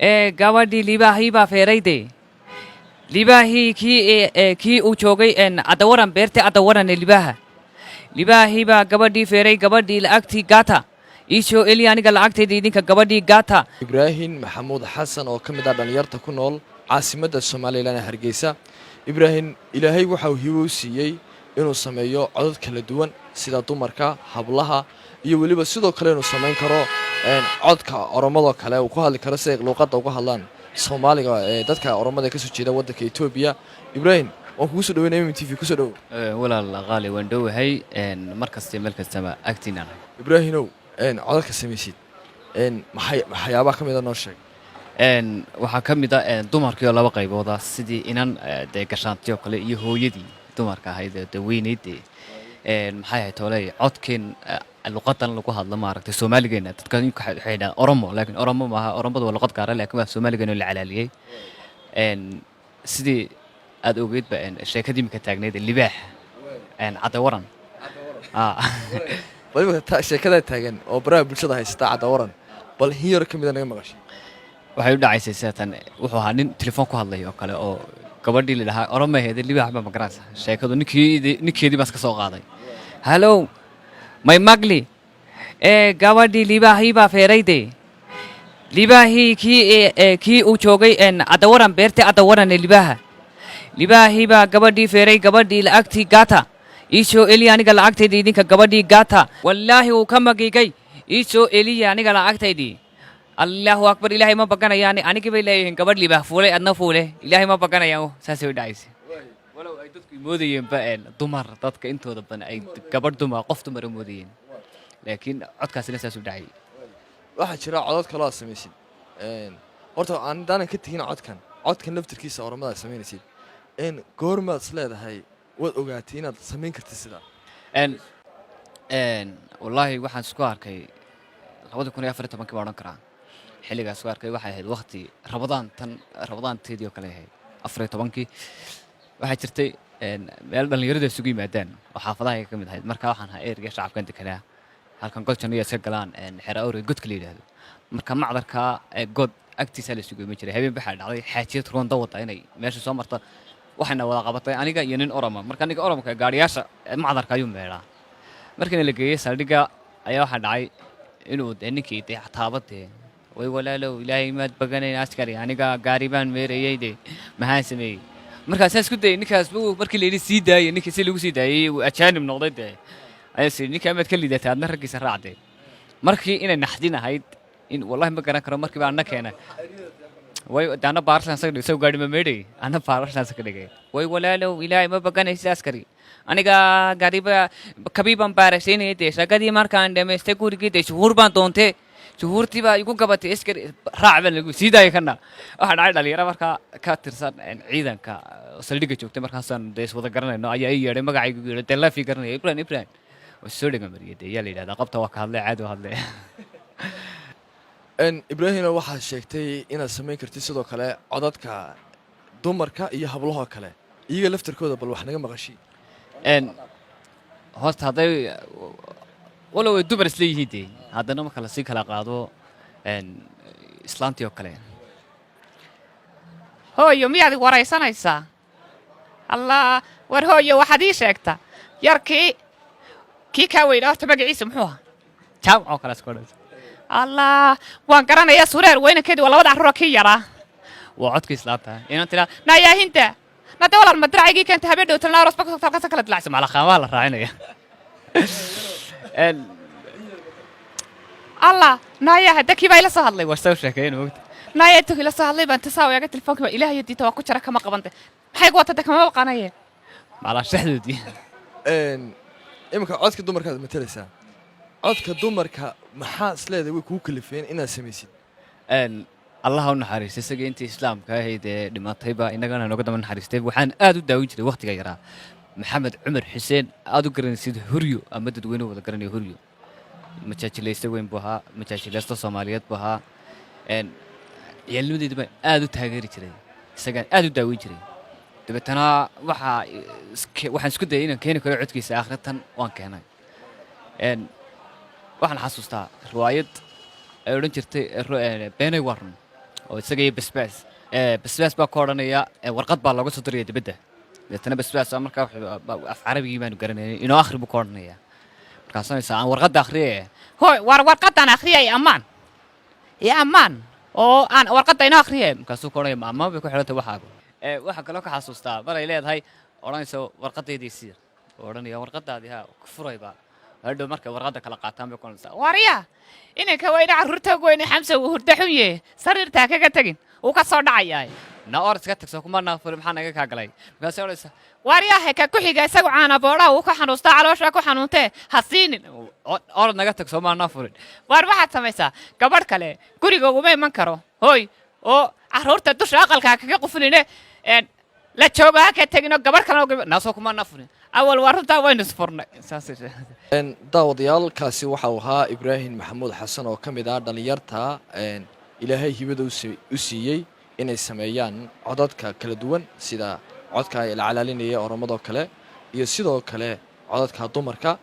Ee gabadhii libaahii baa feerayde. Libaahii kii uu joogay Adawaran, beerta Adawaran ee libaaha. Libaahii baa gabadhii feeray. Gabadhii lacagtii gaata, ii soo eliya aniga lacagtayda, idinka gabadhii gaata. Ibraahim Maxamuud Xasan oo ka mid ah dhallinyarta ku nool caasimadda Somaliland ee Hargeysa. Ibraahim Ilaahay waxa uu hibo u siiyey inuu sameeyo codad kala duwan, sida dumarka, hablaha iyo weliba sidoo kale inuu samayn karo codka Oromadoo kale, uu ku hadli karo siday luuqadda uga hadlaan Soomaaliga ee dadka Oromada ee kasoo jeeda waddanka Etoobiya. Ibraahim, waan kugu soo dhaweynaya MTV, kusoo dhowow. Walaal qaali, waan dhowahay. Mar kasta, meel kastaba agtiinaan. Ibraahimow, codadka samaysid maxay waxyaabaha ka mida noo sheeg? Waxaa ka mid a dumarkii oo laba qaybooda, sidii inan dee gashaanti oo kale iyo hooyadii dumarka ahayd ee dee weyneyd dee. Maxay ahayd tooley, codkeen luqadan lagu hadlo, maaragtay, Soomaaligeena. Dadka waxay dhahaan Oromo, laakiin Oromo maaha. Oromadu waa luqad gaara, laakiin waa Soomaaligeena oo la calaaliyey. Sidii aad ogeydba, sheekadii imika taagneyd ee libaax Caddawaran. Bal imika sheekadaa taagan oo baraha bulshada haysata, Caddawaran, bal hin yar ka mida naga maqashay. Waxay u dhacaysay sidatan. Wuxuu ahaa nin telefoon ku hadlay oo kale oo gabadhii la dhahaa Oroma ahayd, libaax ba magaranaysa sheekadu. Ninkeedii baa iska soo qaaday. "Hello, may magli? Ee gabadhii libaahii baa feerayde. Libaahii kii uu joogay Adawaran, beerta Adawaran ee libaaha. Libaahii baa gabadhii feeray. Gabadhii lacagtii gaata, ii soo eliya aniga lacagtayda, idinka gabadhii gaata. Wallaahi uu ka magigay, ii soo eliya aniga lacagtaydii. Allahu akbar, Ilaahay ma baganayaan. Anigii bay leeyihiin gabadh libaax fuulay, adna fuule. Ilaahay ma baganayaan." Saasay u dhacaysay, walow ay dadku moodayeenba dumar. Dadka intooda badan ay gabadh dumar, qof dumara moodayeen, laakiin codkaasina saas u dhacay. Waxaa jira codod kaloo aad samaysid. Horta aan hadaanan ka tegin codkan laftirkiisa Oromada aad samaynaysid, goormaad is leedahay waad ogaatay inaad samayn kartid sidaa? Wallaahi waxaan isku arkay 2014-kii baan odhan karaa. Xilligaas isku arkay waxay ahayd waqti Rabadaan, tan Rabadaanteedii oo kale ahayd, 14-kii. Waxaa jirtay meel dhallinyaradu isugu yimaadaan oo xaafadaha ay ka mid ahayd. Marka waxaan ahaa erga shacabkan dekanaa halkan Goljan iyo iska galaan Xera Awre, godka la yidhaahdo. Marka macdarka god agtiisaa la isugu iman jiray. Habeen waxaa dhacday xaajiyad roonda wada inay meesha soo marta. Waxayna wada qabatay aniga iyo nin Oroma. Marka ninka Oromka gaariyaasha macdarka ayuu meedhaa. Markiina la geeyey saldhigga ayaa waxaa dhacay inuu dee ninkii dee taabadee: "Way walaalow, Ilaahay maad baganayn askari, aniga gaari baan meerayey dee, maxaan sameeyey?" Markaasaan isku dayay ninkaas buu. Markii la yidhi sii daayey ninkii, si lagu sii daayey uu ajaanib noqday dee, ayaa sii ninkaa maad ka liidatay, adna raggiisa raacdee. Markii inay naxdin ahayd in wallahi ma garan karo. Markii baa anna keenay way de, anna baarashaan saga dhigay, isagu gaari ma meedhay, anna baarashaan saga dhigay. "Way walaalow, Ilaahay ma baganaysa askari, aniga gaariba kabii baan baarashaynaya dee. Shaqadii markaan dhamaystay gurigii dee shuhuur baan doontee, shuhuurtii baa igu gabatay askari, raac baan lagu sii daayay." Kana waxaa dhacay dhalinyaro markaa ka tirsan ciidanka saldhigga joogtay, markaasaan dee iswada garanayno, ayaa ii yeedhay, magacaygu yeedhay dee, laafii garanaya: "Ibrahim, Ibrahim." Waa soo dhega mariyay dee, yaa la yidhahdaa qabta, waa ka hadlay, caadi waa hadlay. Ibraahimna, waxaad sheegtay inaad samayn kartid sidoo kale codadka dumarka iyo hablahoo kale, iyaga laftarkooda bal wax naga maqashii. Horta hadday walow ay dumar isleeyihiin dee, haddana marka lasii kala qaado islaantii oo kale. "Hooyo, miyaad i waraysanaysaa? Allah, war hooyo, waxaad ii sheegtaa yarkii kii kaa weynaa, horta magaciisa muxuu ahaa?" Jaamac oo kale iska odhanaysa. "Allah, waan garanayaa, sureer weynankeedii waa labada carruura kii yaraa." Waa codka islaanta inaan tiraa. "Naayaahinta nade walaal, ma diracaygii keenta habeen dhow talna aroos bakasa kala dilacsan?" Macalaqaamaha la raacinaya. "Allah, naaya, hadda kii baa ila soo hadlay." Waa soo sheekeyn moogta. "Naaya, intuu ila soo hadlay baan tasaa eega telefonkii baa Ilaahayo diita waa ku jara, kama qabante. Maxay ku wata? Kama baqanaye." Macalaa shaxdoodii. Iminka codka dumarkaad matalaysaa, codka dumarka maxaa is leedahay way kugu kalifeen inaad samaysid? Allah u naxariistay isagii, intii islaamka ahayd ee dhimatayba innagana nooga daba naxariistay. Waxaan aad u daawin jiray waqtiga yaraa Maxamed Cumar Xuseen, aad u garanaysid Huryo ama dadweynuhu wada garanaya Huryo. Majaajilayste weyn buu ahaa, majaajilaysto Soomaaliyeed buu ahaa. Ciyaalnimadeeda baan aad u taageeri jiray, isagaan aad u daawin jiray. Dabeetana waxaa waxaan isku dayay inaan keeni karo codkiisa. Aakhiratan waan keenay. Waxaan xasuustaa riwaayad ay odhan jirtay Beenay Warn. Oo isaga iyo Basbaas. Basbaas baa ku odhanaya, warqad baa looga soo diraya dibadda. Deetana Basbaas baa markaa af Carabigii baanu garanaynay, inoo akhri buu ku odhanaya. Markaasuu aan warqadda akhriye. Hooy, war warqadan akhriyay, ammaan iyo ammaan oo aan warqadda inoo akhriye. Markaasuu ku odhanaya, ma ammaan bay ku xidhantay waxaagu? Waxaa kaloo ka xasuustaa mar ay leedahay, odhanayso warqadaydii sii, oo odhanaya warqadaadii ha ku furayba. Hadhow markay warqadda kala qaataan bay ku odhanaysaa, warya, inanka weyne, carruurta ugu weyne Xamsa wuu hurda xun yahe, sariirtaa kaga tegin, wuu ka soo dhacayaa. Na or iska tagso, kuma naafuri, maxaa naga kaa galay? Markaasay odhanaysaa, waryahe, ka ku xiga isagu caana boodhaha wuu ka xanuustaa, calooshaa ku xanuuntee, ha siinin. Orod naga tagso, maa naafurin. Waar waxaad samaysaa, gabadh kale guriga uguma iman karo hooy, oo carruurta dusha aqalkaa kaga qufuline, la joogo, ha ka tegino, gabadh kalena naasoo kuma naafurin. Awal waa runtaa, waynu isfurnay saas. Daawadayaal, kaasi waxa uu ahaa Ibraahim Maxamuud Xasan oo ka mid ah dhallinyarta Ilaahay hibada u siiyey inay sameeyaan codadka kala duwan, sida codka la calaalinaya Oromadoo kale iyo sidoo kale codadka dumarka.